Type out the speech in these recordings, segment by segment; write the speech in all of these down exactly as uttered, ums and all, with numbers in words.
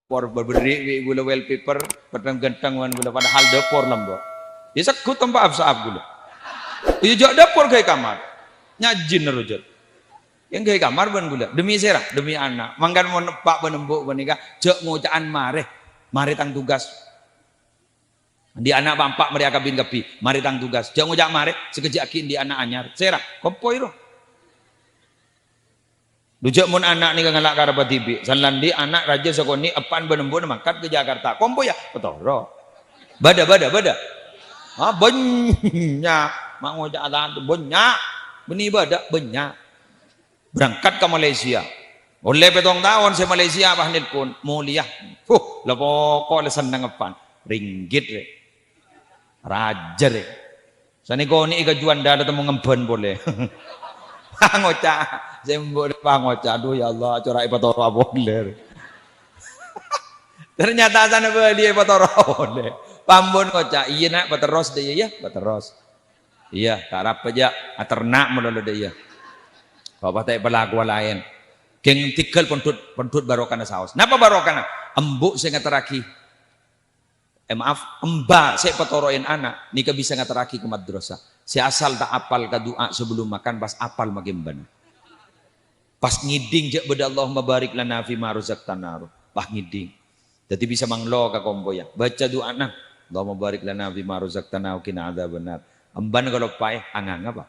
Por berri' bi' ghulâ wallpaper, pettheng-ghenttheng bân ghulâ, padahal dâpor lambâ'. Iyâ segghut tempa' ap-saap ghulâ. Iyâ jhâ' dâpor ghâbây kamar. Nyajin rojot. Yang ghâbây kamar bân ghulâ. Demi sèra? Demi ana'. Mangkana mon eppa' bân embu' panèka, jhâ' ngoca'an marè. Marè tang tugas. Andi' ana' pa empa' marè akabin kabbhi. Marè tang tugas. Jhâ' ngoca' marè, sakejjhâ' aghi' andi' ana' anyar. Sèra? Kompoy ro. Dhu jhâ' mon ana' nèka ngala' karebbhâ dhibi', san la andi' ana' rajâ sakonè' eppa'na bân embu'na mangkat ka Jakarta. Kompoy, yâ? Patoro'. Bâdâ, bâdâ, bâdâ. Ah, bânnya'. Ma' ngoca' tanto, bânnya'. Bânnè bâdâ, bânnya'. Berangkat ka Malaysia. Ollè pèttong taon sè Malaysia, pas nelpon, molèya. Huh, la pokok la senneng eppa'na. Ringgit, rè. Rajâ, rè. Sanèka onè'è ka Juanda, la temmo ngemban polè. Ngoca', sè embu' pangoca', "Adhu, ya Allah, cora' èpatoro'a polè." Ternyata sana bâli èpatoro'a polè. Pambun ngoca', "Iyâ, Na', paterros dâ' iyâ, yâ, paterros." "Iyâ, ta' arapa jhâ', aterna' malolo dâ' iyâ." Bapa ta' èpalakowa laèn. Ghing tèghâl pondhut, pondhut barokana saos. Napa barokana? Embu' sè ngaterraghi. Eh, maaf, emba sè patoro'è ana' nèka bisa ngaterraghi ka madrasah. Sè asal ta' apal ka du'a sabellum makan, pas apal makè embana. Pas ngèdhing jhâ' bâdâ "Allahumma barik lana fima razaqtana" ro. Pas ngèdhing. Dhâddhi bisa manglo ka kompoyya. Baca du'ana, "Allahumma barik lana fima razaqtana wa qina adzabannar." Embana kaloppaè, anganga, Pak.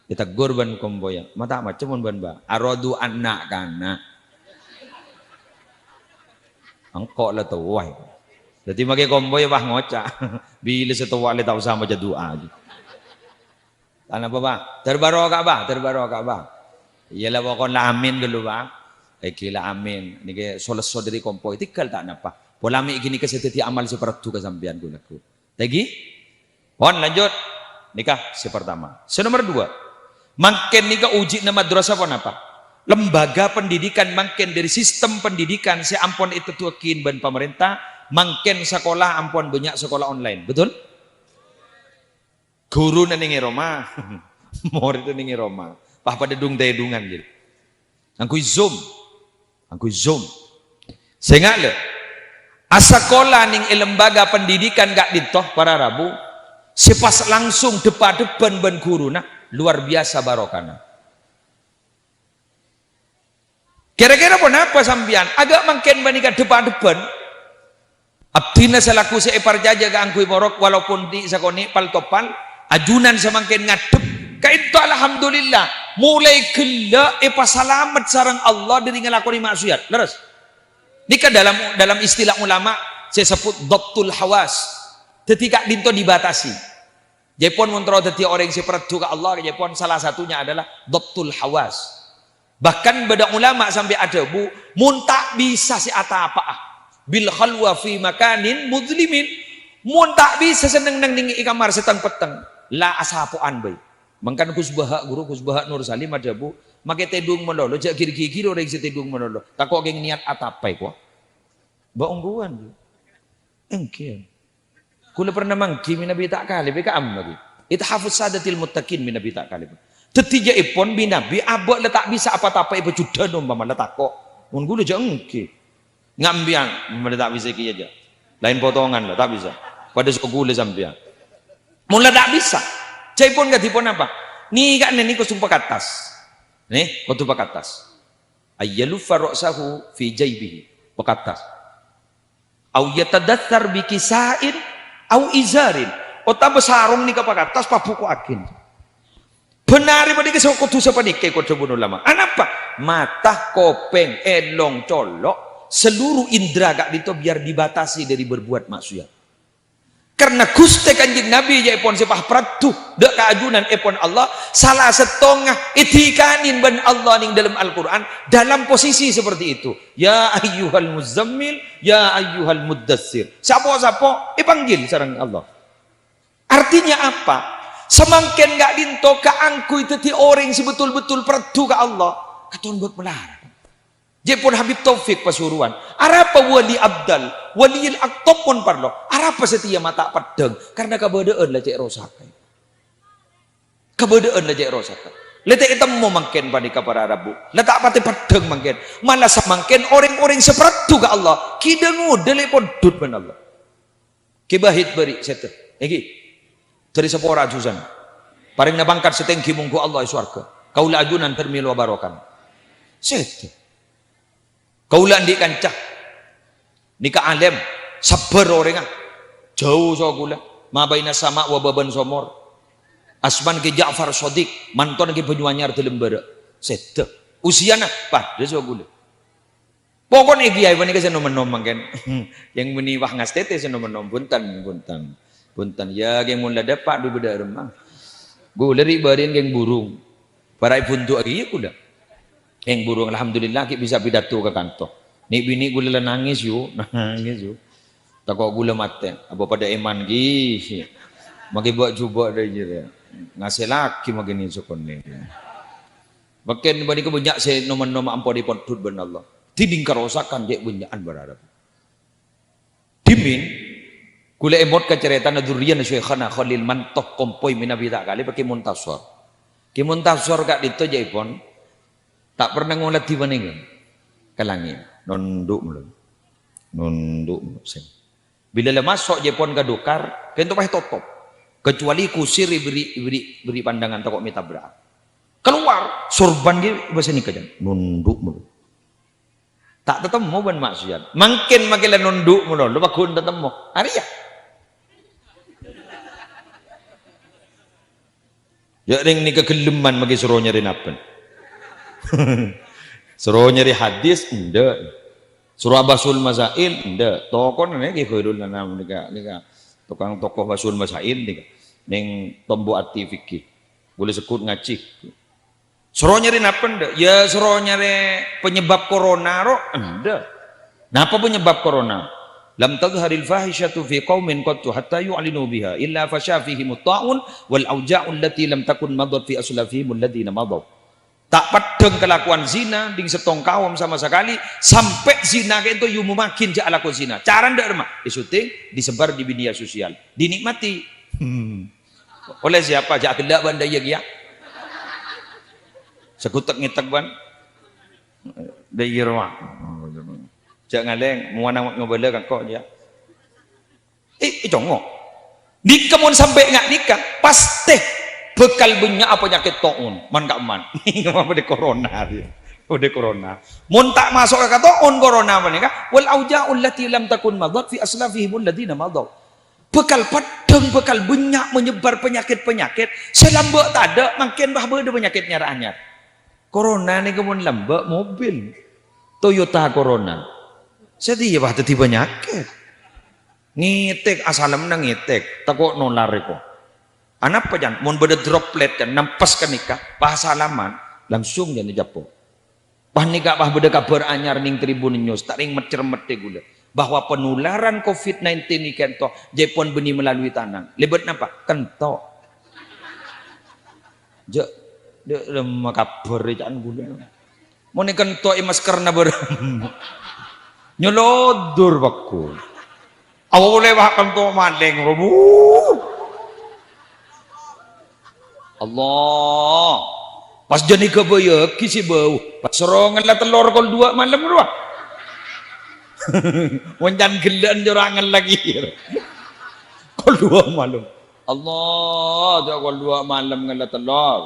Ètegghur bân kompoyya, "Ma' ta' macem mon bân, Ba'? Arodu ana' kana'." Engko' la towa, yâ. Dhâddhi makè kompoyya pas ngoca', "Bilâ sè towa lè ta' osa maca du'a." Tanapa, Ba'? Dâr baroka, Ba', dâr baroka, Ba'. Iyâ la, pokok la amin ghâllu, Ba'. Èngghi la amin. Nèkè so-lesso dâri kompoy, tèghâl ta' napa. Pola mè' ghânèka sè dhâddhi amal sè parlo ka sampèyan, ghu-lagghu. Lagi? Pon lanjut. Nèka sè partama. Sè nomer dua. Mangkèn nèka uji'na madrasah ponapa? Lembaga pendidikan mangkèn dâri sistem pendidikan sè ampon ètedduwâghi bân pamarènta, mangkèn sakola ampon bânnya' sakola online. Betul? Ghuruna nèng è roma. Moridda nèng è roma. Pas padâ dung-tèdungan, jârèya. Ngangghuy Zoom. Ngangghuy Zoom. Sènga' lè, asakola nèng è lembaga pendidikan ka'dinto, para rabu, sè pas langsung dep-adebbhân bân ghuruna, luar biasa barokana. Kèra-kèra ponapa sampèyan? Aghâ' mangkèn panèka dep-adebbhân? Abdhina salaku sè èparcajâ kaangghuy morok, walaupun dhi' sakonè' pal-topal, ajunan samangkèn ngadhep. Ka'dinto, alhamdulillah, molaè ghellâ' èpasalamet sareng Allah dâri ngalakonè ma'siyat. Lerres? Nèka dalam, dalam istilah ulama sè èsebbhut dhabtul hawas. Dhâddhi ka'dinto dibatasi. Jâèpon mon terro dhâddhi orèng sè parlo ka Allah, jâèpon salah satunya adalah dhabtul hawas. Bahkan bâdâ ulama sampè' adhâbu, "Mon ta' bisa sè atapa'a, bil khalwa fi makanin muzlimin." Mon ta' bisa sè neng-neng nèng è kamar sè teng-petteng, la asapo'an bhâi. Mangkana Gus Baha', ghuru Gus Baha' Nur Salim adhâbu, "Makè tèdung malolo, jhâ' gir-gigir orèng sè tèdung malolo. Tako' kèng niyat atapa èko." Bâ' ongghuwân, Bu. Èngghi. Kaulâ pernah mangghi mènabi ta' kalèbâ ka amma ghi. Ithafus Sadatil Muttaqin mènabi ta' kalèbâ. Dhâddhi jâèpon mènabi abâ' la ta' bisa apa-tapa èpajudhân ompama la tako'. Mon kaulâ jâ' èngghi. Ngambiyan, mon la ta' bisa kèya jâ'. Laèn potongan la ta' bisa. Padâ so' kaulâ sampèyan. Mon la ta' bisa. Jâèpon kadhi ponapa? Nèka nèko song pakatas. Nè, kodhu pakatas. Ayyaluffa ra'sahu fi jaibihi. Pakatas. Au yatadassar bi kisa'in au izarin. Otabâ sarong nèka pakatas pabhuko'aghin. Bhender panèka sè kodhu sapanèka kodhu bân ulama. Anapa? Mata, kopèng, èlong, colo', seluruh indra ka'dinto biar dibatasi dari berbuat maksiat. Karena Ghustè Kanjeng Nabi jâèpon sè pas parlo dâ' ka ajunan èpon Allah, sala sèttonga èdhikanè bân Allah nèng dâlem Al-Qur'an dalam posisi seperti itu. "Ya ayyuhal muzzammil, ya ayyuhal muddassir." Sapo-sapo èpanggil sareng Allah. Artinya apa? Samangkèn ka'dinto kaangghuy dhâddhi orèng sè betul-betul parlo ka Allah, katon bâk malarat. Jâèpon Habib Taufik Pasuruan. Arapa wali abdal, waliyil aqtab mon parlo. Arapa satèya mata peddhâng, karena kabâdâ'ân la cè' rosak. Kabâdâ'ân la cè' rosak. La ta' ètemmo mangkèn panèka para rabu. La ta' patè peddhâng mangkèn. Mala samangkèn orèng-orèng sè parlo ka Allah, kidhâ ngodâ lè pondhut bân Allah. Kè Bahit bâri' sèdhâ. Èngghi. Dhâri sapora jusan. Parèngna pangkat sè tèngghi mongghu Allah è sowarghâ. Kaulâ ajunan dhâr mèlo barokah. Sèdhâ. Kaulâ andi' kanca. Nèka alèm, sabbhâr orèngnga. Jhâu so kaulâ. Ma baina sama' wa baban somor. Asman Kè Ja'far Shadiq, manton Kè Banyuanyar Dâlem Bârâ'. Sèdhâ. Usiana padâ so kaulâ. Pokokna kèyaè panèka sè nom-ènom mangkèn. Yang meni wah ngastètè sè nom-ènom. Bhunten, bhunten. Bhunten. Ya, kèng mon la dâpa' dhu bâdâ remmang. Kaulâ ri' bâri'na kèng burung. Para èbhuntu'aghi kaulâ. Kèng burung, alhamdulillah, ghi' bisa pidato ka kanto. Nè'-binè' kaulâ la nangès, yu. Nangès, yu. Tako' kaulâ matè. Apa padâ èman, ghi. Makè bâ'-jhubâ' dâ' jârèya. Ngasèllaghi makè nè' sokonè. Mangkèn panèka bânnya' sè nom-ènom ampon èpondhut bân Allah. Dhinèng karosakan cè' bânnya'an para rabu. Dhimèn, kaulâ èmot ka carètana dhurriyana Syaikhana Khalil Mantoh kompoy mènabi ta' kalè Kè Muntasor. Kè Muntasor ka'dinto jâèpon ta' pernah ngoladhi panèka ka langngè'. Nondhu' molo. Nondhu' molo, sèng. Bilâ la maso' jâèpon ka dhukar, kento pas totop. Kecuali kusir èbherri', èbherri', èbherri' pandangan tako' mètabra'an. Kalowar, sorban ghi' bâsa nèka, jân. Nondhu' molo. Ta' tatemmo bân maksiat. Mangkèn makè la nondhu' molo, lo paghun tatemmo. Arèya. Ya, rèng nèka ghellem makè soro nyarè napen. Soro nyarè hadis, endâ'. Soro abahsul masail, endâ'. Tokona nèka Khairul Anam nèka, nèka. Tokang toko bahsul masail nèka. Nèng Tombo Ati Fikih. Kaulâ segghut ngajhi. Soro nyarè napa endâ'? Ya soro nyarè penyebab corona ro, endâ'. Napa penyebab corona? "Lam tadhharil fahisyatu fi qaumin qattu hatta yu'linu biha illa fasha fihimut ta'un wal auja'u allati lam takun madat fi aslafihimul ladzina madaw." Ta' peddhâng kalakowan zina ding sèttong kaum sama sakali, sampè' zina ka'ento èomomaghi jâ' alako zina. Carana dâ' remma? Èsyuting, disebar di media sosial, dinikmati. Hmm. Oleh siapa? Jâ' ghellâ' bân dâ' iyâ kèya. Sagutek ngetek bân. Dâ' iyâ rowa. Jâ' ngalèng, mowana ngabâlâ ka engko' jâ. Eh, ècongngo'. Nèka mon sampè' nga' nèka, pastè bhâkal bânnya' panyakèt to'on, man-ka'emman. Apa dâ' corona, yâ. Apa dâ' corona. Mon ta' maso' ka to'on corona panèka, "Wal auja'u allati lam takun madat fi aslafihimul ladzina madaw." Bhâkal peddhâng, bhâkal bânnya' menyebar panyakèt-panyakèt sè lambâ' tadâ', mangkèn bâ bâdâ panyakèt nyar-anyar. Corona nèka mon lambâ' mobil. Toyota Corona. Satèya bâ dhâddhi panyakèt. Ngetek, asalemma ngetek, tako' nolar èko. Anapa, Jan? Mon bâdâ droplet, Jan, nempes ka nèka, pas salaman, langsung, Jan, ècapo'. Pas nèka pas bâdâ kabhâr anyar nèng Tribun News, ta' rèng met-cermet è ghulâ, bahwa penularan covid nineteen nèka ènto jâèpon bânnè melalui tanang. Lèbât napa? Kento. Jâ', dâ' remma kabhâr è ca'na ghulâ. Mon è kento è maskerna bârâmma. Nyolodur bâkto. Apa polè bâ' kento malèng, robu. Allah. Pas jâ' nèka bâjâghi sè bâu. Pas soro ngella tellor kol duwâ' malem rowa. Mon can ghellâ'ân jâ' ora ngella ghi. Kol duwâ' malem. Allah, jâ' kol duwâ' malem ngella tellor.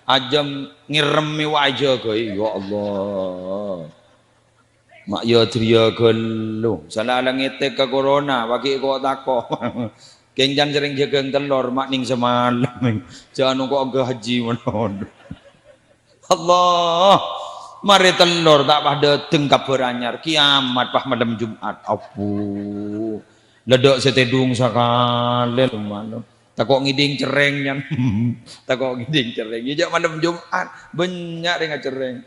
Ajâm ngèrèmmè wa ajâgâi, ya Allah. Ma' ya jârèya ghâllu. Sala la ngetek ka corona, paghi' ko'-tako'. Kèng can sèrèng jâgâng tellor, ma' nèng samalem. Jâ' anu ko' ongghâ haji mènon. Allah. Marè tellor ta' pas dâteng kabhâr anyar, kiamat pas malem Jumat. Abbhu. Ledda' sè tèdung sakalè, lumayan. Tako' ngèdhing cerrèng, Nyan. Tako' ngèdhing cerrèng. Iyâ, jâ' malem Jumat. Bânnya' rèng acerrèng.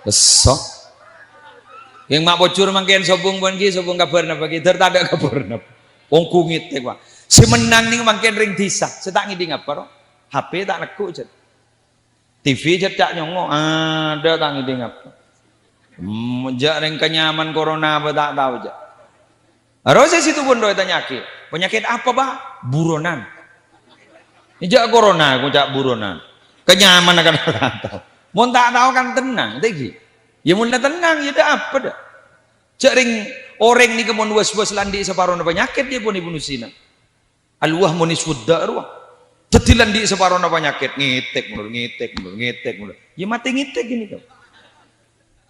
Lesso. Yang ma' pojhur mangkèn sobung pon ghi, sobung kabhâr napa ghi? Dâr tadâ' kabhâr napa. Ongghu ngètek, Pak. Sè mennang nèng mangkèn rèng dhisa. Sè ta' ngèdhing apa, ro? H P ta' neggu', jâ'. T V cèthak nyongo', adâ' ta' ngèdhing apa. Hmm, jâ' rèng kanyaman corona apa ta' tao, jâ'. Aro sè situ pon rowa ètanya'aghi, "Panyakèt apa, Pak?" "Buronan." Jhâ' corona, ngoca' buronan. Kenyamanan kan tao. Mon ta' tao kan tenang, ta' ènggi. Ya, mon la tenang, ya, ta' apa, ta'. Jhâ' rèng, orèng nèka mon was-was la andi' saparona panyakèt, ya, pon Ibnu Sina. Al-wahmu nisfud da' rowa. Dhâddhi la andi' saparona panyakèt, ngètèk mulu, ngètèk mulu, ngètèk mulu. Ya, matè ngètèk ghânèka.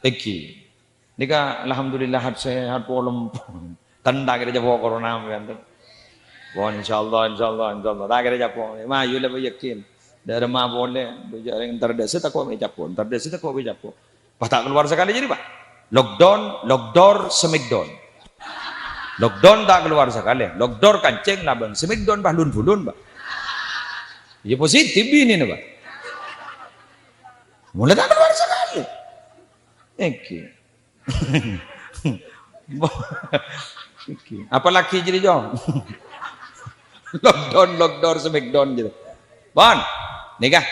Ènggi. Nèka, alhamdulillah, hat-, sehat polem. Ten ta' kèra capo' corona, sampèyan, ten. Pon, insyaallah, insyaallah, insyaallah. Ta' kèra capo'. Mayu la, yakin. Dâ' remma polè. Bâjâ rèng entar dâ' sè tako' mè' capo'. Entar dâ' sè tako' mè' capo'. Pas ta' kalowar sakalè jârèya, Pak. Lockdown, lockdoor, smackdown. Lockdown ta' kalowar sakalè. Lockdoor kancèng labâng. Smackdown pas lun-bulun, Pak. Ya positif binèna, Pak. Mula ta' kalowar sakalè. Ènggi. Apalagi jadi, Jong. Lockdown, lockdown, smackdown gitu. Pon, nèka.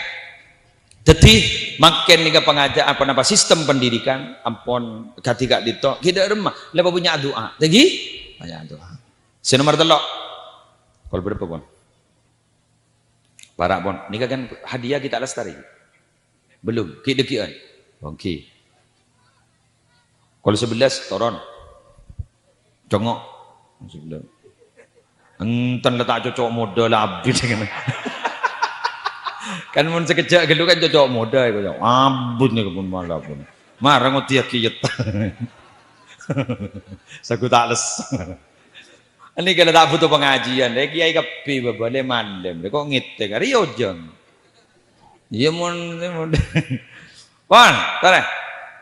Dhâddhi, mangkèn nèka pangaja-, apa napa, sistem pendidikan, ampon kadhi ka'dinto, ghi' dâ' remma, la bânnya' adu'a. Ènggi? Bânnya' adu'a. Sè nomor tello'. Kol berapa, Pon? Para', Pon. Nèka kan hadiah kita lestari. Belum, ghi' dhâggi'ân. Ènggi. Kol sebelas, toron. Congok. Enten la ta' cocok modâ la abit. Kan mon sakejjhâ' ghâllu kan cocok modâ, abit nèka pon malah pon. Mara ngodiyâghi yetta. Sagu ta' les. Nèka la ta' buto pangajiân, rè, kiai kabbhi bâbâ lè malem, rè, kok ngètèk, arè ojhân. Iyâ, mon, mon. Pon, torè.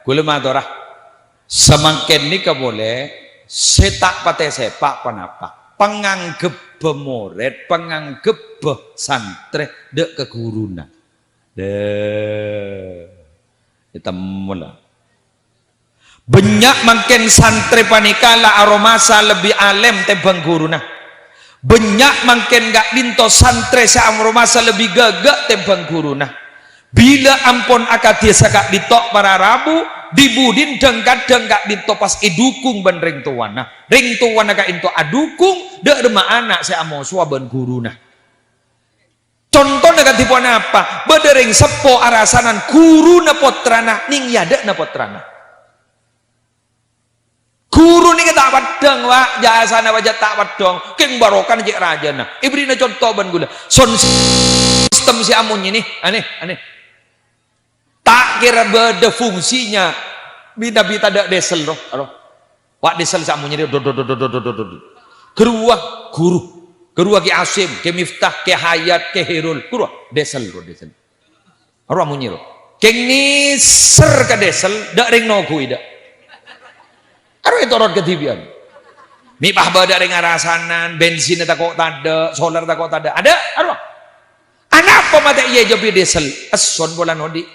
Kaulâ matora. Samangkèn nèka polè, sè ta' patè sèpa' ponapa? Pangangghep bâ morèd, pangangghep bâ santrè, dâ' ka ghuruna. Dâ'. Ètemmo la. Bânnya' mangkèn santrè panèka la aromasa lebbi alèm tèmbhâng ghuruna. Bânnya' mangkèn ka'dinto santrè sè aromasa lebbi ghâghâ tèmbhâng ghuruna. Bilâ ampon akadhi saka'dinto para rabu, dhi-budhi dhâng-kadhâng ka'dinto pas èdhukung bân rèng towana. Rèng towana ka'dinto adhukung, dâ' remma ana' sè amosowa bân ghuruna. Contona kadhi ponapa? Bâdâ rèng seppo arasanan ghuruna pottrana nèng è adâ'na pottrana. Ghuru nèka ta' peddhâng, Pak, jasana pajhât ta' peddhâng, kèng barokana cè' rajâna. Èbèrri'na conto bân ghulâ. Sound system sè amonyè nè, anè, anè. Ta' kèra bâdâ fungsinya bi-, nabi tadâ' diesel, roh, roh. Wa' diesel sè amonyè dod, dod, dod. Ghâruwa ghuru. Ghâruwa Kè Asim, Kè Miftah, Kè Hayat, Kè Herul. Ghâruwa diesel, roh, diesel. Aro amonyè, roh. Kèng nèser ka diesel, dâ' rèng noghuwi, dâ'. Aro ètorot kadhibi'ân. Mè' pas bâdâ rèng arasanan, bensinna tako' tadâ', solar tako' tadâ'. Adâ', aro. Anapa matè iyâ èjhâbi diesel? Esson polana odi'.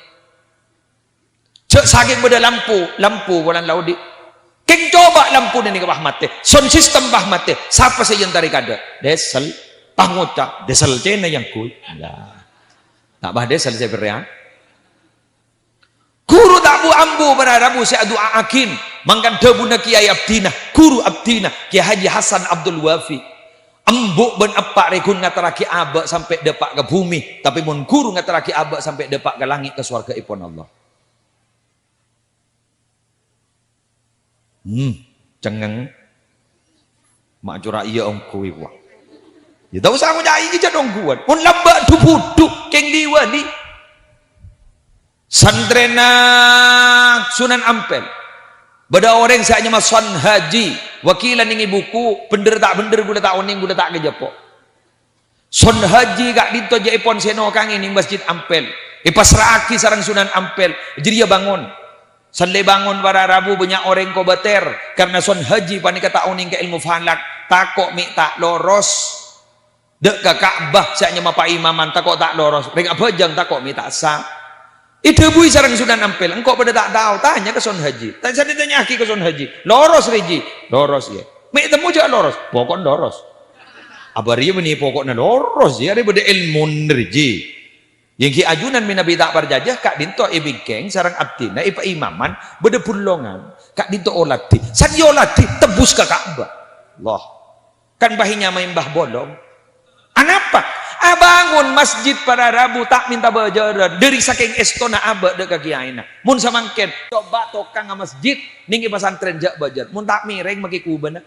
Jhâ' sakèng bâdâ lampu, lampu polana la odi'. Kèng coba lampuna nèka pas matè, sound system pas matè, sapa sè èyèntarè kadâ'? Diesel. Pas ngoca', diesel Cina èyangghuy. Lah. Ta' pas diesel sè pèrrèyan. Ghuru ta' bu-ambu para rabu sè adu'a'aghin, mangkana dhâbuna kiai abdhina, ghuru abdhina, Kiai Haji Hasan Abdul Wafi. Embu' bân eppa' rè ghun ngaterraghi abâ' sampè' dâpa' ka bhumè, tapè mon ghuru ngaterraghi abâ' sampè' dâpa' ka langngè' ka sowarghâèpon Allah. Hmm, cengngeng. Ma' cora' iyâ ongghu, wa. Yâ, ta' osa ngoca' iyâ jhâ' ongghuwân. Mon lambâ' dhu-budhu, kèng li-wali. Santrèna Sunan Ampel. Bâdâ orèng sè anyama Son Haji. Wakilan nèng è buku, bhendher ta' bhendher, ghulâ ta' onèng, ghulâ ta' kajhâpo'. Son Haji ka'dinto jhâèpon sè nokangè nèng Masjid Ampel. Èpassra'aghi sareng Sunan Ampel. Jârèya bângon. Sallè bângon para rabu bânnya' orèng kobâtèr. Karna Son Haji panèka ta' onèng ka èlmo falak. Tako' mè' ta' loros. Dâ' ka Ka'bah sè anyama paimaman tako' ta' loros. Rèng abhâjâng tako' mè' ta' sa. Èdhâbuwi sareng Sunan Ampel, "Engko' padâ ta' tao, tanya ka Son Haji." Ta-, sè ètanya'aghi ka Son Haji, "Loros rè, Ji?" "Loros, iyâ." "Mè' temmo jhâ' loros?" "Poko'na loros." Abâ' rèya bânnè poko'na loros, iyâ, arèya bâdâ èlmona rè, Ji. Yèngghi ajunan mènabi ta' parcajâ, ka'dinto èbingkèng sareng abdhina èpaimaman, bâdâ bullongan. Ka'dinto oladhi. San èyoladhi, tebbus ka Ka'bah. Allah. Kan bâ' è nyamaè Mbah Bolong. Anapa? Abâ' Bangun masjid para rabu ta' mènta bâjârân, dhâri sakèng èstona abâ' dâ' ka kiyaèna. Mon samangkèn, coba tokangnga masjid nèng è pasantrèn jhâ' bâjâr. Mon ta' mèrèng makè kubâna.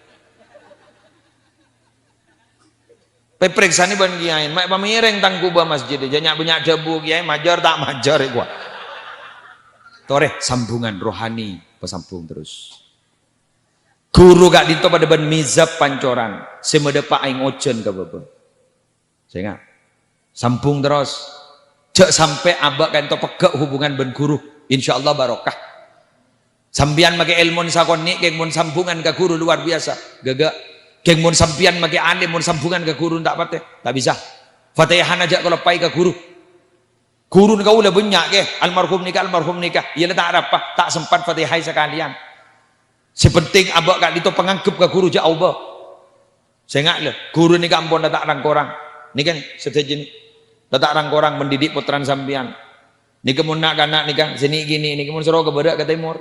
Pèprèksanè bân kiyaè, ma' èpamèrèng tang kubâ masjid, jhâ' nya'-bânnya' dhâbu kiyaè, majâr ta' majâr, èkowa. Torè, sambungan rohani, pasambung terros. Ghuru ka'dinto padâ bân mizab pancoran, sè madâpa' aèng ojhân ka bâbâ. Sènga'. Sambung terros. Jhâ' sampè' abâ' ka'dinto pegghâ' hubungan bân ghuru. Insyaallah barokah. Sampèyan makè èlmona sakonè', kèng mon sambungan ka ghuru luar biasa. Ghâgâ. Kèng mon sampèyan makè alim, mon sambungan ka ghuru ta' patè. Ta' bisa. Fatihana jhâ' kaloppaè ka ghuru. Ghuruna kaulâ bânnya', kè. Almarhum nèka, almarhum nèka. Iyâ la ta' arapa, ta' sempat Fatihai sakalèyan. Sè penting abâ' ka'dinto panganggep ka ghuru jhâ' aobâ. Sènga' la, ghuru nèka ampon la ta' rang-korang. Nèka nè, sadhâjâna. La ta' rang-korang mendidik pottrana sampèyan. Nèka mon na'-kana' nèka, sè nè'-kènè' nèka mon soro ka bârâ' ka tèmor.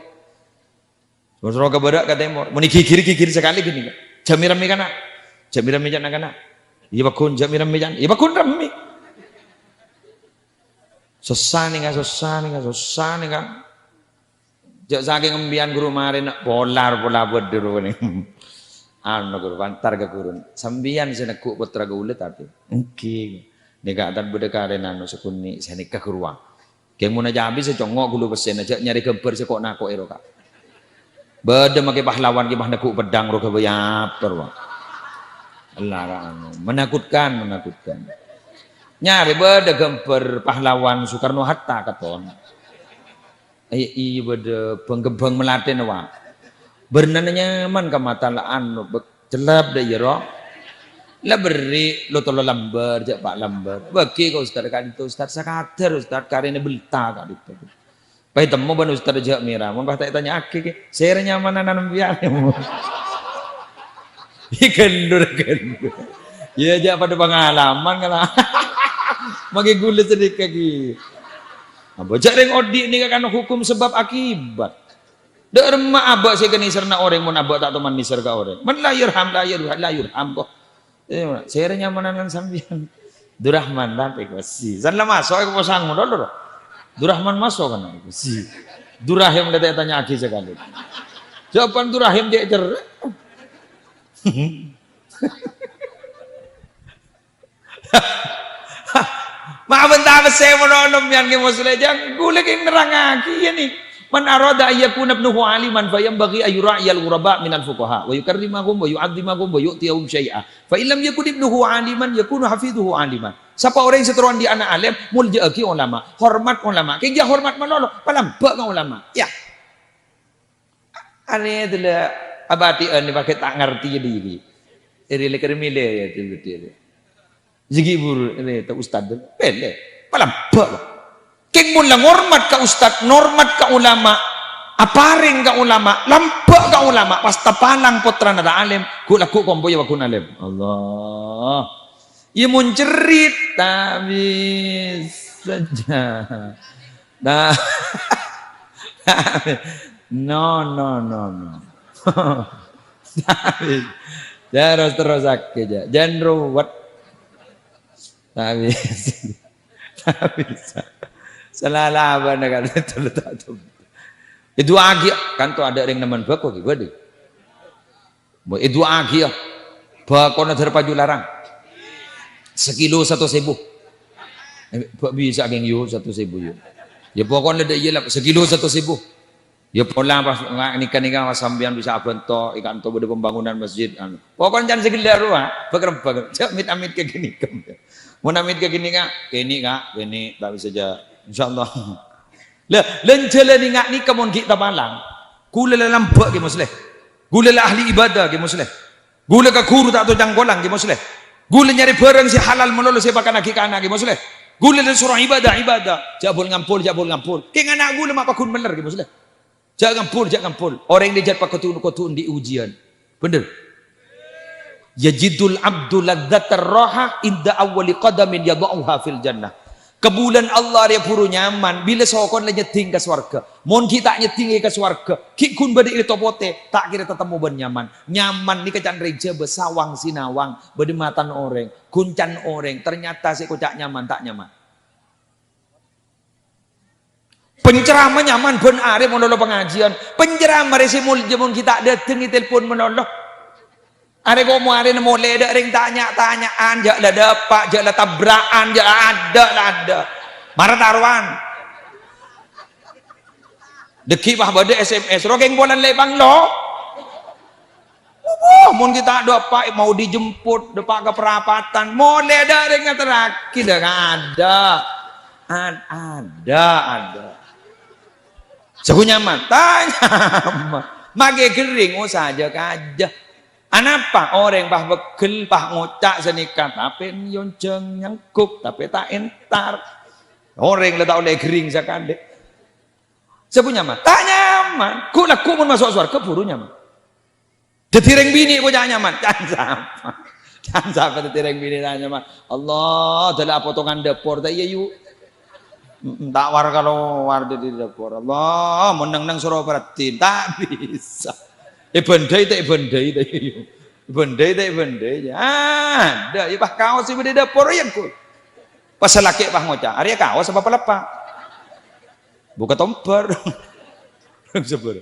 Mon soro ka bârâ' ka tèmor. Mon èghigir, èghigir sakalè ghânèka. Jhâ' mè-rammè kana'. Jhâ' mè-rammè ca'na kana'. Iyâ pagghun, jhâ' mè-rammè ca'na. Iyâ pagghun rammè. Sossa nèka, sossa nèka, sossa nèka. Jhâ' sakèng embiyan ghuru marèna polar pola bâdâ ro nè. Anu ghuru, pantar ka ghuru. Sampèyan sè neggu' pottra kaulâ tapè. Èngghi. Nèka tan bâdâ karèna anu sakonè' sè nèka ghuru, ah. Kèng mon ajâbi sè congngo' ghulu pèssèna, jhâ' nyarè ghâmbhâr sè ko'-nako'è ro, Ka'. Bâdâ makè pahlawan kè pas neggu' peddhâng ro ghâbây apa ro. Ella, Ka', anu. Menakutkan, menakutkan. Nyarè bâdâ ghâmbhâr pahlawan Soekarno Hatta katon. Iyâ, iyâ, bâdâ bâng-kembhâng malathèna, wa. Bârnana nyaman ka mata la anu, bek-, cellep dâ' iyâ, ro. La berri', lo tolo lambâr, jhâ' pa' lambâr. Bâghi ka ustad ka'dinto, ustad sakadâr, ustad karèna belta ka'dinto. Pas ètemmo bân ustad jhâ' mèra, mon pas ta' ètanya'aghi, kè, sèra nyamana nan bi'an. Iyâ, ghândur, ghândur. Iyâ, jhâ' padâ pangalaman, kala. Makè ghulâ sadhika, kè. Abâ jhâ' rèng odi' nèka kan hukum sebab akibat. Dâ' remma abâ' sè èkanèserna orèng mon abâ' ta' toman nèser ka orèng. Man la yurham, la yur-, la yurham, ko'. Eh, sèra nyamana nan sampèyan. Durrahman, ta' èkowa si. San la maso' èkowa sango dolo, ro. Durrahman maso' kan èkowa si. Durrahim la ta' ètanya'aghi sakalè. Jhâ' pan Durrahim cè' cerrè'. Ma' bân ta' pèssè mon onom yan kè Musleh, jhâ' ghulâ kè nerrangngaghi, yâ, nè. Man arada an yakuna ibnuhu aliman, fa yanbaghi an yura'iyal ghuraba minal fuqaha, wa yukarrimahum, wa yu'azzimahum, wa yu'tiyahum syai'a. Fa in lam yakun ibnuhu aliman, yakunu hafidhuhu aliman. Sapa orèng sè terro andi' ana' alèm, molja'aghi ulama, hormat ulama. Kèng jhâ' hormat malolo, palambâ' ka ulama. Yâ. Anè dâlâ abâtè'an nè pakè ta' ngartè dâri. Èrè lè kèrè mèlè yâ, dâri. Jhâ' ghi' buru, rèta ustad, pèlè, palambâ', Pak. Kèng mon la ngormat ka ustad, normat ka ulama, aparèng ka ulama, lambâ' ka ulama, pas tapalang pottrana ta' alèm, ghu'-lagghu' kompoyya paggun alèm. Allah. Iyâ mon cerrè' ta' bisa, jhâ'. Ta', no, no, no, no. Ta' bisa. Terros-terrosaghi, jhâ'. Jhân ruwet. Ta' bisa. Ta' bisa. Salalabân kan itu ta' tao. Èdu'aaghi, kan to adâ' rèng nemman bhâko ghi' bâdâ. Mbok èdu'aaghi, yâ. Bhâkona dâr paju larang. Sakilo satos èbu. Eh, bâ' bisa kèng, yu, satos èbu, yu. Yâ, pokokna dâ' iyâ la, sakilo satos èbu. Yâ, pola pas nga-, nèka-nèka pas sampèyan bisa abhânto, è ka'anto bâdâ pembangunan masjid, anu. Pokokna can saghellâ' rowa, bâk-rembâk. Jhâ' mit-amit ka ghânèka. Mon amit ka ghânèka, kènè', Ka', kènè', ta' bisa jhâ'. Insyaallah. La, lan jhâlâna nga-, nèka mon ghi' tapalang. Ghulâ la lambâ' ghi' Musleh. Ghulâ la ahli ibadah ghi' Musleh. Ghulâ ka ghuru ta' tao cangkolang ghi' Musleh. Ghulâ nyarè bhârâng sè halal malolo sè èpakannaghi ka ana' ghi' Musleh. Ghulâ la soro ibadah, ibadah. Jhâ' bol-ngambol, jhâ' bol-ngambol. Kèng ana' ghulâ ma' paggun mèller ghi' Musleh. Jhâ' ngambol, jhâ' ngambol. Orèng lè jhât pakodu-, kodhu andi' ujian. Bhender. Yajidul abdu ladzatar raha inda awwali qadamin yadha'uha fil jannah. Kabulâna Allah rèya buru nyaman, bilâ sokona la nyeddhing ka sowarghâ. Mon ghi' ta' nyeddhingè ka sowarghâ, ghi' ghun bâdâ è Topotè, ta' kèra tatemmo bân nyaman. Nyaman nèka can rèng Jhâbâ sawang-sinawang, bâdâ matan orèng, ghun can orèng, ternyata sè èkoca' nyaman, ta' nyaman. Penceramah nyaman bân arè mon lolo pangajiân. Penceramah rè sè molja mon ghi' ta' dâteng ètelpon malolo. Arè ko' mo arèna molè dâ' rèng tanya-tanya'an, jâ' la dâpa', jâ' la tabra'an, jâ' la adâ', la adâ'. Mara tarowan. Dâgghi' pas bâdâ S M S, "Ro kèng polana lè' panglo." Wah, mon ghi' ta' dâpa' mau dijemput, dâpa' ka parapatan, molè dâ' rèng ngaterraghi dâ' adâ'. Ad-, adâ', adâ'. Sagu nyaman, ta' nyaman. Maghi ghering, osa jâ-kajâ. Anapa? Orèng pas pegghel, pas ngoca' sanèka, tapè nyonjhâng nyanggup, tapè ta' entar. Orèng la ta' ollè ghering sakalè. Sabu nyaman? Ta' nyaman. Ghu'-lagghu' mon maso' sowarghâ buru nyaman. Dhâddhi rèng binè' koca' nyaman. Can sapa? Can sapa dhâddhi rèng binè' ta' nyaman? Allah, dâlâ potongan dâpor ta' iyâ, yu? Mm, ta' war-kalowar dhâddhi dâpor. Allah, mon neng-neng soro perhatiin. Ta' bisa. Èbândhâi ta' èbândhâi ta' iyâ, yu? Èbândhâi ta' èbândhâi. Adâ', iyâ pas kaos sè bâdâ dâpor, iyâ, ghu'. Pas salakè' pas ngoca', "Arèya kaos apa peleppa'?" Buka tombâr. Sabbhâr.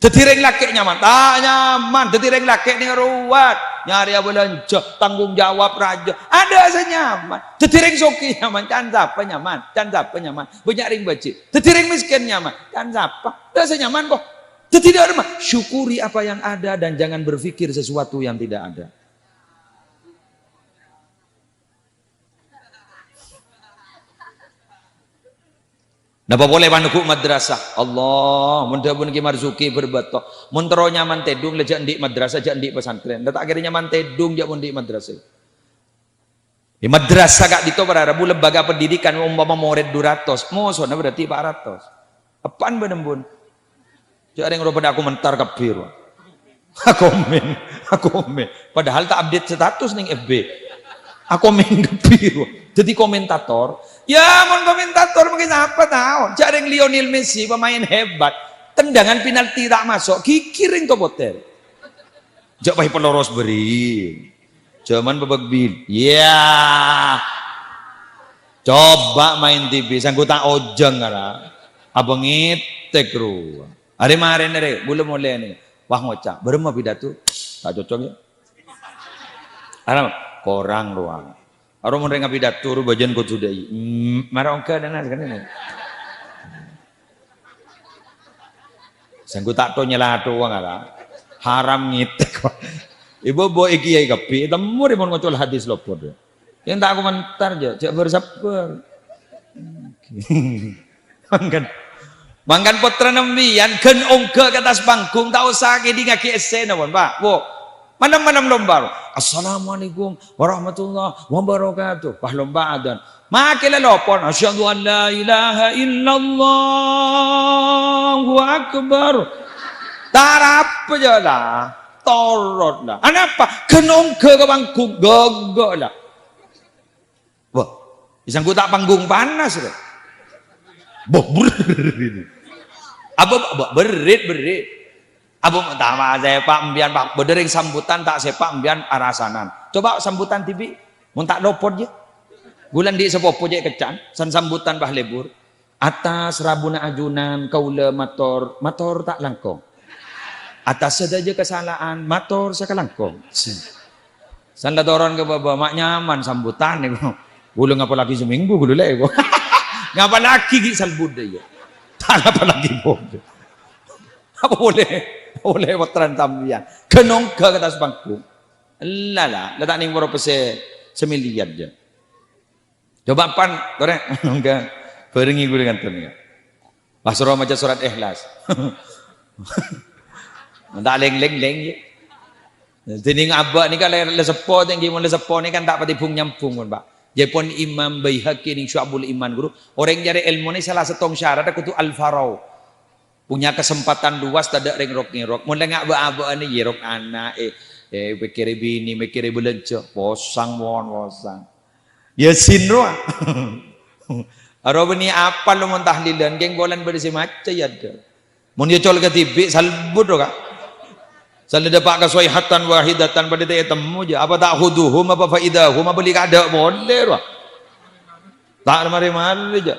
Dhâddhi rèng lakè' nyaman? Ta' nyaman. Dhâddhi rèng lakè' nèng ruwet. Nyarè abâlânjhâ, tanggung jawab rajâ. Adâ' sè nyaman. Dhâddhi rèng soghi nyaman. Can sapa nyaman? Can sapa nyaman? Bânnya' rèng bâji'. Dhâddhi rèng mèskèn nyaman. Can sapa? Adâ' sè nyaman, kok. Dhâddhi dâ' remma, syukuri apa yang ada dan jangan berpikir sesuatu yang tidak ada. Napa polè pangghun madrasah? Allah, mon dhâbuna Kè Marzuki bârbâto. Mon terro nyaman tèdung, la jâ' andi' madrasah, jâ' andi' pesantren. La ta' kèra nyaman tèdung, jâ' mon andi' madrasah. È madrasah ka'dinto para rabu lembaga pendidikan, ompama morèd du ratos, mosona berarti pa' ratos. Eppa'an bân embun. Jâ' rèng rowa padâ akomentar kabbhi, rowa. Akomen, akomen. Padahal ta' update status nèng F B. Akomen kabbhi, rowa. Dhâddhi komentator. Ya, mon komentator mungkin sapa tao? Jâ' rèng Lionel Messi, pemain hebat. Tendangan penalti ta' maso', ghighir rèng Topotè. Jâ' pas èpaloros bâri'. Jhâman bâbâk bil-, iyâ. Coba main T V, sanggu ta' ojhâng, ara. Abâ ngètèk rowa. Arè marèna rè, bulâ molè nè. Wah, ngoca', "Bârâmma pidato?" Ta' cocok, ya. Ara, korang rowa. Aro mon rèng apidato, ro bâjân kodhu dâi. Hmm, mara ongghâ dâna sakènè. Sanggu ta' to nyela-towa ngara. Haram ngètèk. Ibu-bu è kiai kabbhi, temmo rè mon ngoca' hadis lopot. Yang ta' komentar jâ, jâ' bâr-sabbhâr. Mangkèn, mangkèn pottrana sampèyan ghân ongghâ ka attas panggung, ta' osa ngèdingngaghi essèna pon, Pak. Bu, malem-malem lomba. "Assalamualaikum warahmatullahi wabarakatuh." Pas lomba adzan. Makè la lopon, "Asyhadu an la ilaha illallah, Allahu akbar." Tarapa jâ la, torot la. Anapa? Ghân ongghâ ka panggung, ghâghâ la. Wah, sanggu ta' panggung panas, rè. Boh, berrit. Apa, apa, berrit, berrit. Apa, ta' ma' sèpa' sampèyan, Pak. Bâdâ rèng sambutan ta' sèpa' sampèyan arasanan. Coba sambutan dhibi'. Mon ta' lopot, ya. Ghulâ andi' sapopo cè' kecca'an, san sambutan pas lebur. Atas rabuna ajunan kaulâ mator, mator ta' langkong. Atas sadhâjâ kasala'an, mator sakalangkong. San la toron ka bâbâ, ma' nyaman sambutan nèko. Ghulâ ngapalaghi samènggu, ghulâ lè, kok. Ngapalaghi ghi' salbut, ya. Ta' ngapalaghi, kok. Apa polè? Polè pottrana sampèyan. Ghân ongghâ ka attas panggung. Ella, la, la ta' nèng poro pèssè samiliyar, jâ. Coba pan, torè, ongghâ, bhârengngè ghulâ ngantèn, ya. Pas rowa maca surat Ikhlas. Ta' lèng-lèng, lèng, ya. Dâddhi nèng abâ' nèka la, la seppo, tèngghi mon la seppo nèka kan ta' patè bung-nyambung, pon, Pak. Jâ pon Imam Baihaqi nèng Syu'abul Iman, ghuru. Orèng nyarè èlmona sala sèttong syarat kodhu al-farau. Punya kesempatan luas, tadâ' rèng rok-ngèrok. Mon la nga' bâ'-abâ'ân, iyâ rok ana', eh, eh, mèkkèrè binè, mèkkèrè bâlânjhâ. Posang, mon, posang. Yasin rowa. Aro bânnè apal lo mon tahlilan, kèng polana bâdâ sè maca ya adâ'. Mon ya col kadhibi', salbut ro, Ka'. Sala dâpa' ka soihatan wahidatan, padâ ta' ètemmo jâ. Apa ta'khuduhum, apa faidahum, apa li kadâ' polè ro. Ta' mari-mari jâ.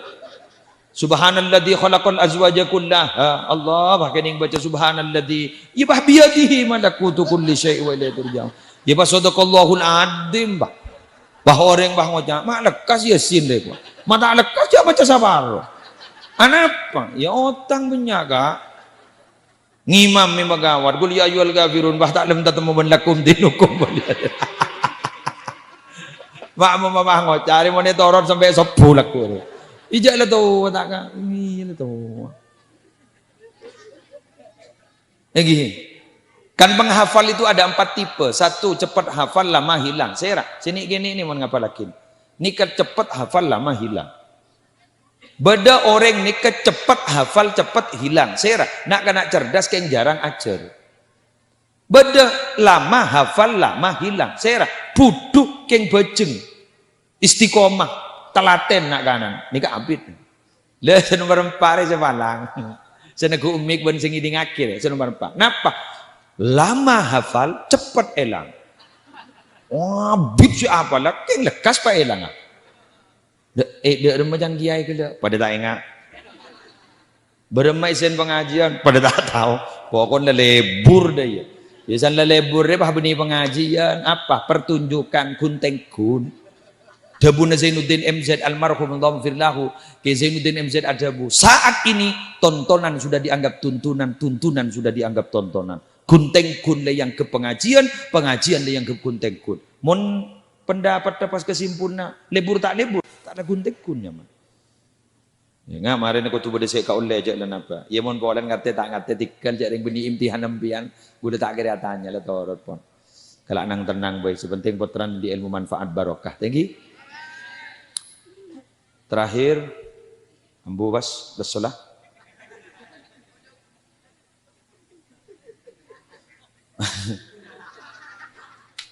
Subhanalladzi khalaqal azwaja kullaha. Allah, bâh kènèng baca subhanalladzi. Iyâ, bâh, biyadihi malakutu kulli syai' wa ilaihi turja'un. Iyâ, bâh, sadaqallahul adzim, bâh. Bâh, orèng, bâh, ngoca', "Ma' lekkas Yasin, lè, gua. Ma' ta' lekkas, jâ' maca saparo." Anapa? Ya, otang bânnya', Ka'. Ngimam mè' makawat, "Qul ya ayyuhal kafirun," bâh, ta' lem tatemmo bân lakum dinukum. Ma' mo mama ngoca', arè monè torot sampè' sobbhu laku. Ijâ' la towa, ta', Ka'? Iyâ, la towa. Èngghi. Kan penghafal itu ada empat tipe. Satu, cepet hafal, lama hilang. Sèra, sè nè'-kènè' nè mon ngapallaghi. Nèka cepet hafal, lama hilang. Bâdâ orèng nèka cepet hafal, cepet hilang. Sèra, na'-kana' cerdas kèng jhârâng ajhâr. Bâdâ lama hafal, lama hilang. Sèra, budhu kèng bhâjheng. Istiqomah, talatèn na'-kana'. Nèka abit. Lha, sè nomer empa' rè sè palang. Sè neggu' mik bân sè ngèdingngaghi rè, sè nomer empa'. Napa? Lama hafal, cepet èlang. Abit sè apal, kèng lekkas pas èlang. Dâ', eh, dâ' remma can kiyaè ghellâ'? Padâ ta' enga'. Bârâmma èssèna pangajiân? Padâ ta' tao. Pokokna lebur dâ' iyâ. Biasana lebur rè pas bânnè pangajiân. Apa? Pertunjukan ghun-tèngghun. Dhâbuna Zainuddin M Z almarhum, Allahumma ghfir lahu. Kè Zainuddin M Z adhâbu, "Saat ini tontonan sudah dianggap tuntunan, tuntunan sudah dianggap tontonan. Ghun-tèngghun la èangghep pangajiân, pangajiân la èangghep ghun-tèngghun." Mon pendapat pas kasimpulna, lebur ta' lebur, ta' la ghun-tèngghun nyaman. Ya, nga' marèna kodhu bâdâ sè èkaollè, jhâ' la napa. Ya, mon polana ngartè ta' ngartè, tèghâl jhâ' rèng bânnè imtihan sampèyan, ghulâ ta' kèra atanya, la torot, pon. Kala' nang-tennang bhâi, sè pentèng pottrana andi' èlmo manfaat barokah. Thank you. Terakhir, ambu pas, bassalah.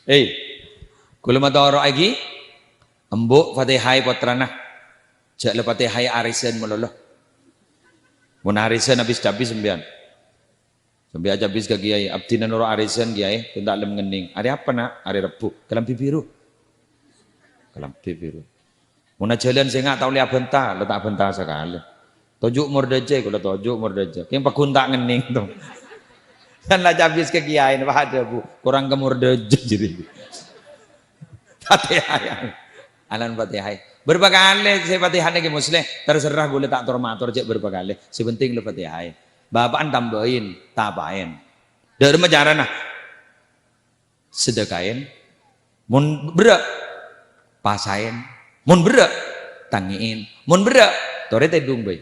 Hei, ghulâ matoro'aghi, embu' Fatihai pottrana. Jhâ' la Fatihai arèsan malolo. Mon arèsan abis-cabis sampèyan. Sampèyan cabis ka kiyaè, "Abdhina noro' arèsan, Kiyaè, ghun ta' lem ngennèng." "Arè apa, Na'?" "Arè Rebbhu." "Kalambhi biru." "Kalambhi biru." Mon ajhâlân sènga' ta' ollè abhânta, la ta' abhânta sakalè. Toju' mordâjâ, kaulâ toju' mordâjâ. Kèng pagghun ta' ngennèng, to. Kan la cabis ka kiyaèna, pas adhâbu, "Korang ka mordâjâ," jârèya. Fatihah, ya. Alan Fatihah. Bârâmpa kalè sè Fatihana Kè Musleh, terserah ghulâ ta' tor-mator jhâ' bârâmpa kalè. Sè pentèng la Fatihah. Bapa'na tambâi, tapaè. Dâ' remma carana. Sedekaè. Mon berrâ', pasaè. Mon berrâ', tangèè. Mon berrâ', torè tèdung bhâi.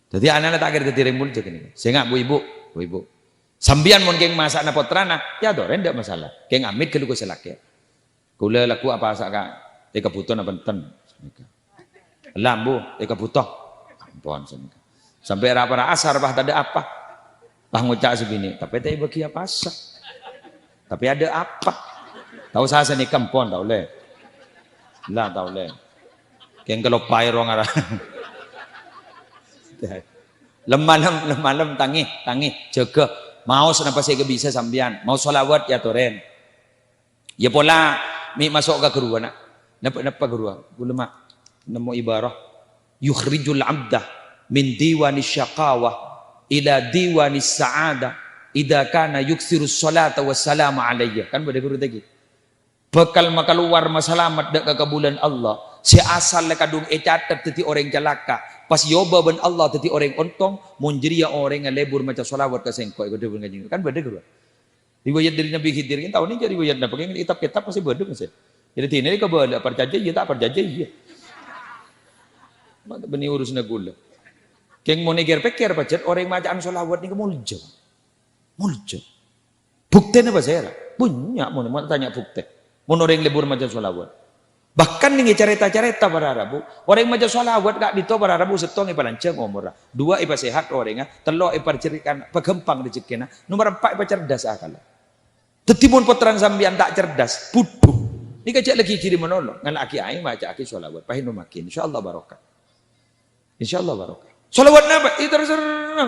Dâddhi ana'na ta' kèra dâddhi rèng molja ghânèka. Sènga' bu-ibu, bu-ibu. Sampèyan mon kèng masa'na pottrana, ya torè, ndak masalah. Kèng amit ghâllu ghusèllaghi. Kaulâ lagghu' apasa ka èkabhuto napa enten? Sanèka. Ella, Bu, èkabhuto. Ampon, sanèka. Sampè' ra-para asar, pas tadâ' apa. Pas ngoca' sè binè', "Tapè ta' èbâghi apasa. Tapè adâ' apa?" Tao sa sanèka, ampon, ta' ollè. Ella, ta' ollè. Kèng kaloppaè ro ngara. Lem-malem, lem-malem, tangè, tangè, jâgâ. Maos napa sè èkabisa sampèyan. Maos shalawat, ya torè. Ya pola mè' maso' ka ghâruwa, na'. Napa, napa ghâruwa? Ghulâ ma' nemmo ibarah, "Yukhrijul abda min diwanis syaqawah ila diwanis sa'adah idza kana yuktsirus shalata wassalama alayya." Kan bâdâ ghâruwa tèkè. Bhâkal makalowar masalamet dâ' ka kabulâna Allah, sè asalla kadhung ècatet dâddhi orèng calaka', pas èobâ bân Allah dâddhi orèng ontong, mon jârèya orèngnga lebur maca shalawat ka sèngko', èkadhâbuwâ Kanjeng. Kan bâdâ ghâruwa. Riwayat dâri Nabi Khidir, yen tao nèka riwayat napa? Kèng è kitab-kitab pastè bâdâ, Mas, ya. Jadi dina rèya kabâlâ, parcajâ iyâ, ta' parcajâ iyâ. Ma' ta' bânnè urusanna ghulâ. Kèng mon èkèr-pèkkèr, pajhât orèng maca'an shalawat nèka molja. Molja. Buktèna pasèra? Bânnya' mon, mon tanya buktè. Mon orèng lebur maca shalawat. Bahkan nèng è carèta-carèta para rabu, orèng maca shalawat ka'dinto para rabu sèttong èpalanjhâng omorra, duwâ' èpasèhat orèngnga, tello' èparjhârèkan paghâmpang rejekkèna, nomer empa' èpacerdas akkalla. Dâddhi mon pottrana sampèyan ta' cerdas, budhu. Nèka jhâ' laghi ghiri malolo, ngala'aghi aèng maca'aghi shalawat, paènomaghi, insyaallah barokah. Insyaallah barokah. Shalawat napa? Èterserra.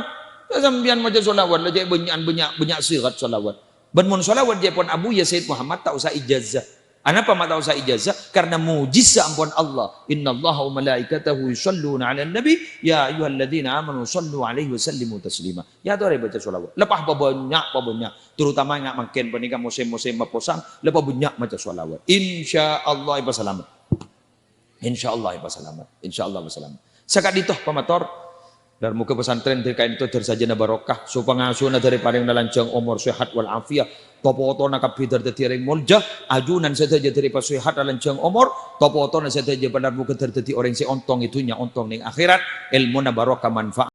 Sampèyan maca shalawat, la jhâ' bânnya'an, bânnya', bânnya' sighat shalawat. Bân mon shalawat jhâ' pon abuya Sayyid Muhammad, ta' osa ijazah. Anapa ma' ta' osa ijazah? Karena mujizat ampon Allah. "Innallaha wa malaikatahu yusalluna 'alan nabi, ya ayyuhalladzina amanu shallu 'alaihi wa sallimu taslima." Yâ torè baca shalawat. La pabânnya', pabânnya'. Terutama nga' mangkèn panèka mosèm-mosèm maposang, la pabânnya' maca shalawat. Insyaallah èpasalamet. Insyaallah èpasalamet. Insyaallah èpasalamet. Saka'dinto pamator, dhâr moghâ pesantren dhâri ka'dinto dhâr sajâna barokah, so-pangasona dhâri parèngana lanjhâng omor, sehat wal afiat, to-potona kabbhi dhâr dhâddhi orèng molja, ajunan sadhâjâ dhâri pasèhat lanjhâng omor, to-potona sadhâjâ dhâr moghâ dhâr dhâddhi orèng sè ontong è dhunnya, ontong neng akhèrat, èlmona barokah manfaat.